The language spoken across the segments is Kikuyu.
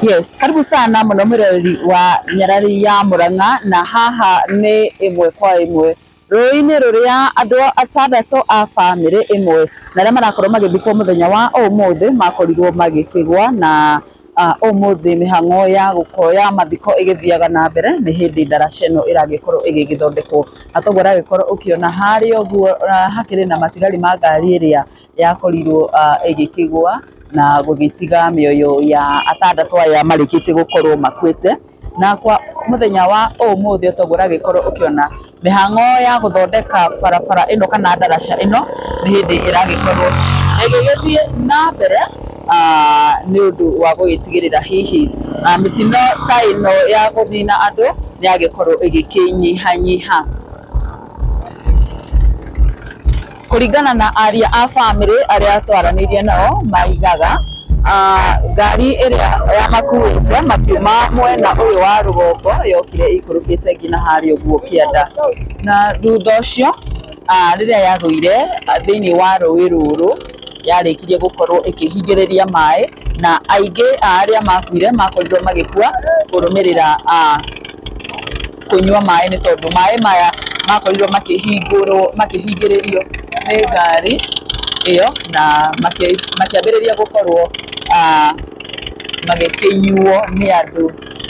Yes, karibu sana muno mwiroreri wa Nyarari ya Murang'a, na haha ni imwe kwa imwe rũĩ-inĩ rũrĩa andũ atandatũ a bamĩrĩ ĩmwe na arĩa marakorwo magĩthikwo mũthenya wa ũmũthĩ makorirwo magĩkĩgwa na ũmũthĩ mĩhang'o ya ya mathiko ĩgĩthiaga na mbere nĩ hĩndĩ ndaraca ĩno ĩragĩkorwo ĩgĩgĩthondekwo na toguo ũragĩkorwo ũkĩona harĩa ũguo hakĩrĩ na matigari ma ngari ĩrĩa yakorirwo ĩgĩkĩgwa na gũgĩtiga mĩoyo ya atandatũ aya marĩkĩtie gũkorwo makuĩte. Na kwa mũthenya wa ũmũthĩ toguo ũragĩkorwo ũkĩona mĩhang'o ya gũthondeka barabara ĩno kana ndaraca ĩno nĩ hĩndĩ ĩragĩkorwo ĩgĩgĩthiĩ na mbere nĩ ũndũ wa gũgĩtigĩrĩra hihi mĩtino ta ĩno ya gũthina andũ nĩ yagĩkorwo ĩgĩkĩnyihanyiha. Kũringana na aria a bamĩrĩ arĩa twaranĩirie nao maigaga ngari ĩrĩa yamakuĩte makiuma mwena ũyũ wa rũgongo yokire ĩikũrũkĩte nginya harĩa ũguo kĩanda, na thutha ũcio rĩrĩa yagũire thĩinĩ wa rũĩ rũrũ yarĩkirie gũkorwo ĩkĩhingĩrĩria maĩ, na aingĩ a arĩa makuire makorirwo magĩkua kũrũmĩrĩra kũnyua maĩ nĩ tondũ maĩ maya makorirwo makĩhingũrwo makĩhingĩrĩrio nĩ ngari ĩyo na makĩambĩrĩria gũkorwo magĩkĩnyuo nĩ andũ,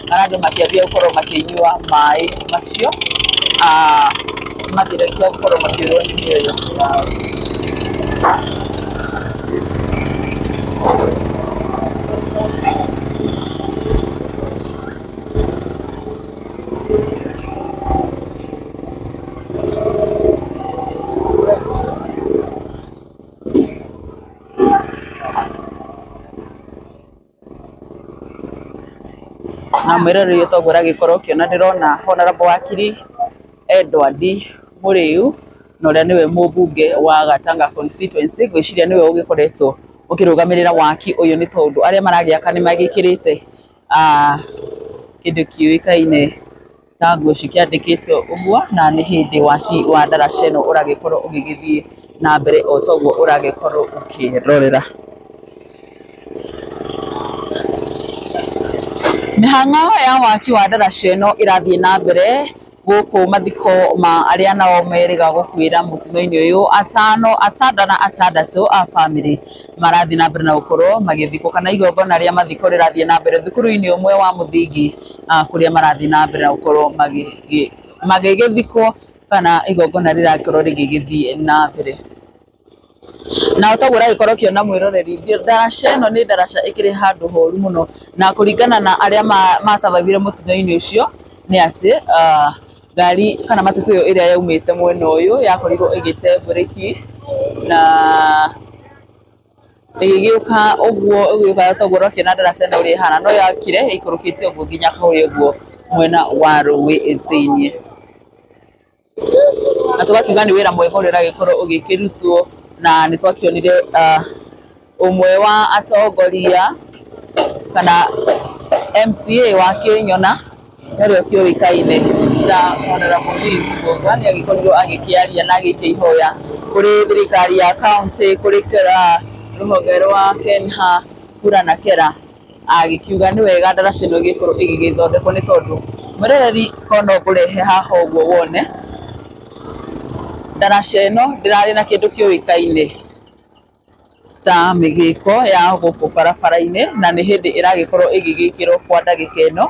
kana andũ makĩambia gũkorwo makĩnyua maĩ macio makĩrĩkia gũkorwo makĩũrwo nĩ mĩoyo yao. Na mwĩroreri toguo ũragĩkorwo ũkĩona ndĩrona Honorable Wakiri Edward Mũrĩu na ũrĩa nĩwe mũmbunge wa Gatanga constituency, ngwĩciria nĩwe ũgĩkoretwo ũkĩrũgamĩrĩra waki ũyũ nĩ tondũ arĩa maragĩaka nĩ magĩkĩrĩte kĩndũ kĩũĩkaine ta nguo cikĩandĩkĩtwo ũguo, na nĩ hĩndĩ waki wa ndaraca ĩno ũragĩkorwo ũgĩgĩthiĩ na mbere o toguo ũragĩkorwo ũkĩrorera. Mĩhang'o ya waki wa ndaraca ĩno ĩrathiĩ na mbere gũkũ mathiko ma arĩa nao merĩga gũkuĩra mũtino-inĩ ũyũ atano atanda na atandatũ a bamĩrĩ marathiĩ na mbere na gũkorwo magĩthikwo, kana igongona rĩa mathiko rĩrathiĩ na mbere thukuru-inĩ ũmwe wa mũthingi kũrĩa marathiĩ na mbere na gũkorwo magĩgĩthikwo kana igongona rĩrakorwo rĩgĩgĩthiĩ na mbere. Na toguo ũragĩkorwo ũkĩona mwĩroreri, ndaraca ĩno nĩ ndaraca ĩkĩrĩ handũ horu mũno, na kũringana na arĩa masurvivire mũtino-inĩ ũcio nĩ atĩ ngari kana matatũ ĩyo ĩrĩa yaumĩte mwena ũyũ yakorirwo ĩgĩte mburĩki na ĩgĩgĩũka ũguo ĩgĩũka toguo ũrakĩona ndaraca ĩno ũrĩa ĩhana, no yakire ĩikũrũkĩte ũguo nginya kũrĩa ũguo mwena wa rũĩ thĩiniĩ. Na tũgakiuga nĩ wĩra mwega ũrĩa ũragĩkorwo ũgĩkĩrutwo, na nĩ twakĩonire ũmwe wa atongoria kana MCA wa Kĩnyona ũrĩa ũkĩũĩkaine ta Honorable Liz Mbũgua nĩ agĩkorirwo agĩkĩaria na agĩikia ihoya kũrĩ thirikari ya county, kũrĩ rũhonge rwa KENHA Kura na KERA, agĩkiuga nĩ wega ndaraca ĩno ĩgĩkorwo ĩgĩgĩthondekwo nĩ tondũ mwĩroreri ko no ngũrehe haha ũguo wone ndaraca ĩno ndĩrarĩ na kĩndũ kĩũĩkaine ta mĩgĩko ya gũkũ barabara-inĩ, na nĩ hĩndĩ ĩragĩkorwo ĩgĩgĩkĩrwo kwa ndagĩka ĩno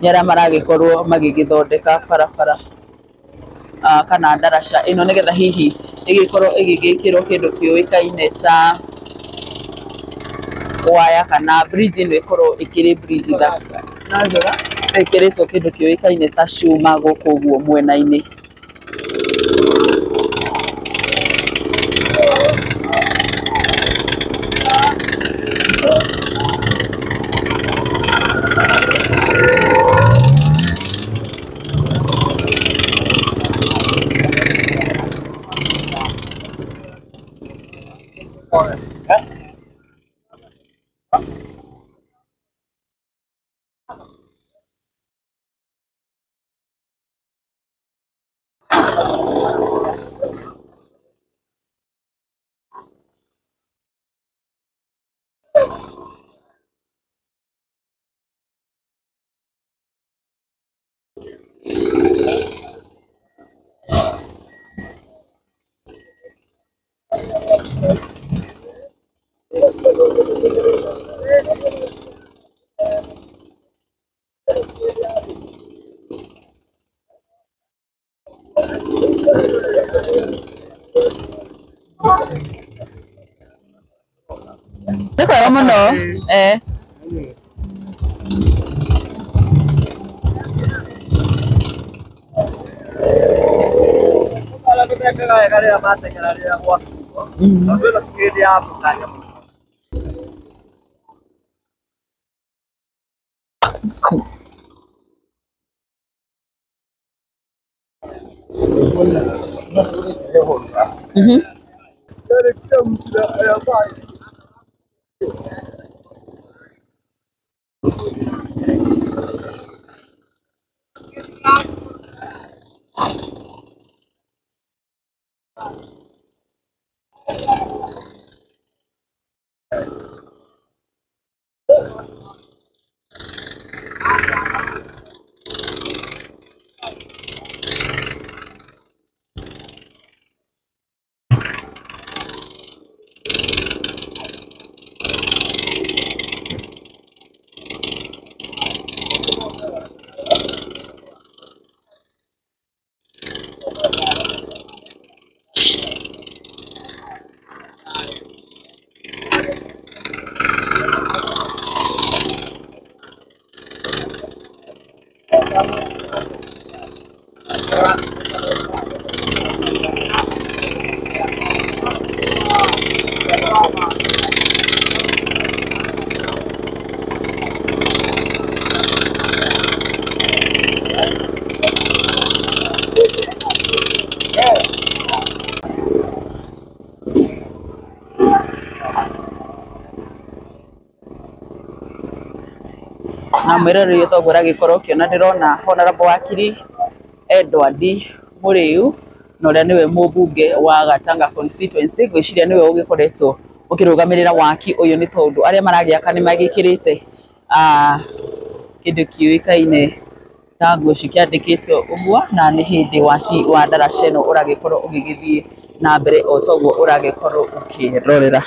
nĩ arĩa maragĩkorwo magĩgĩthondeka barabara kana ndaraca ĩno nĩgetha hihi ĩgĩkorwo ĩgĩgĩkĩrwo kĩndũ kĩũĩkaine ta waya kana bridge ĩno ĩkorwo ĩkĩrĩ bridge thaka na njega ĩkĩrĩtwo kĩndũ kĩũĩkaine ta cuma gũkũ ũguo mwena-inĩ. Mũno eh. Mhm. Na mwiroreri toguo ũragĩkorwo ũkĩona ndĩrona Honorable Wakiri Edward Mũrĩu na ũrĩa nĩwe mũmbunge wa Gatanga constituency. Ngwĩciria nĩwe ũgĩkoretwo ũkĩrũgamĩrĩra waki ũyũ nĩ tondũ arĩa maragĩaka nĩ magĩkĩrĩte kĩndũ kĩũĩkaine ta nguo cikĩandĩkĩtwo ũguo, na nĩ hĩndĩ waki wa ndaraca ĩno ũragĩkorwo ũgĩgĩthiĩ na mbere o toguo ũragĩkorwo ũkĩrorera.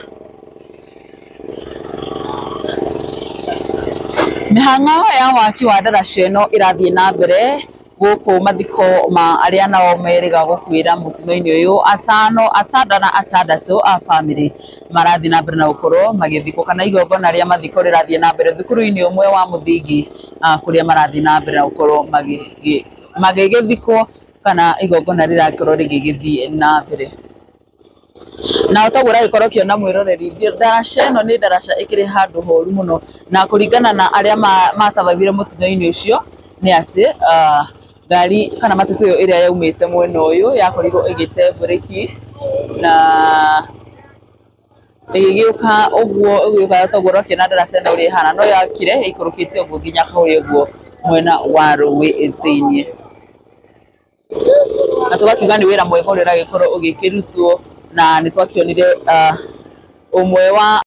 Mĩhang'o ya waki wa ndaraca ĩno ĩrathiĩ na mbere gũkũ mathiko ma arĩa nao merĩga gũkuĩra mũtino-inĩ ũyũ, atano atanda na atandatũ a bamĩrĩ marathiĩ na mbere na gũkorwo magĩthikwo, kana igongona rĩa mathiko rĩrathiĩ na mbere thukuru-inĩ ũmwe wa mũthingi kũrĩa marathiĩ na mbere na gũkorwo magĩgĩthikwo, kana igongona rĩrakorwo rĩgĩgĩthiĩ na mbere. Na toguo ũragĩkorwo ũkĩona mwĩroreri, ndaraca ĩno nĩ ndaraca ĩkĩrĩ handũ horu mũno, na kũringana na arĩa macababire mũtino-inĩ ũcio nĩ atĩ ngari kana matatũ ĩyo ĩrĩa yaumĩte mwena ũyũ yakorirwo ĩgĩte mburĩki na ĩgĩgĩũka ũguo ĩgĩũka toguo ũrakĩona ndaraca ĩno ũrĩa ĩhana, no yakire ĩikũrũkĩte ũguo nginya kũrĩa ũguo mwena wa rũĩ thĩiniĩ. Na tũgakiuga nĩ wĩra mwega ũrĩa ũragĩkorwo ũgĩkĩrutwo, na nĩ twakĩonire ũmwe wa